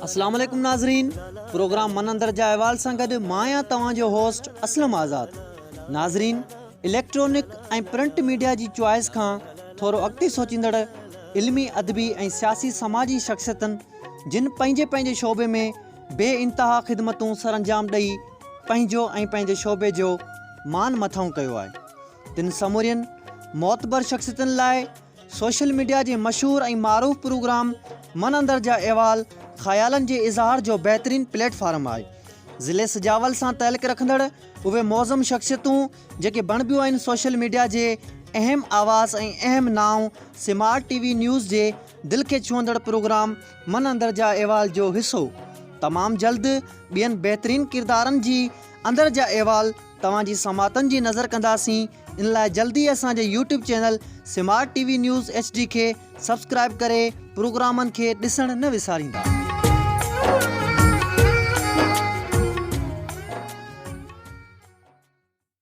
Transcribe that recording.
اسلام عليڪم ناظرين پروگرام من اندر جا احوال سان گڏ مان آهيان توهان جو هوسٽ اسلم آزاد ناظرين اليڪٽرانڪ ۽ پرنٽ ميڊيا جي چوائس کان ٿورو اڳتي سوچيندڙ علمي ادبي ۽ سياسي سماجي شخصيتن جن پنهنجي پنهنجي شعبي ۾ بي انتها خدمتون سرانجام ڏئي پنهنجو ۽ پنهنجي شعبي جو مان مٿانهون ڪيو آهي تن سمورين معتبر شخصيتن لاء سوشل ميڊيا جي مشهور ۽ معروف پروگرام من اندر جا احوال خيالن جي اظهار جو بهترين پليٽ فارم آهي. ضلعي سجاول سان تعلق رکندڙ اهي معظم شخصيتون جيڪي بڻبيون آهن سوشل ميڊيا جي اهم آواز ۽ اهم نانء سمارٽ ٽي وي نيوز جي دل کي ڇهندڙ پروگرام من اندر جا احوال جو حصو تمام جلد ٻين بهترين ڪردارن جي اندر جا احوال توهان جي سماعتن جي نظر ڪنداسين ان لاء جلدي اسان جي YouTube channel smart T V news H D کي سبسڪرائب ڪري پروگرامن کي ڏسڻ نه وساريندا.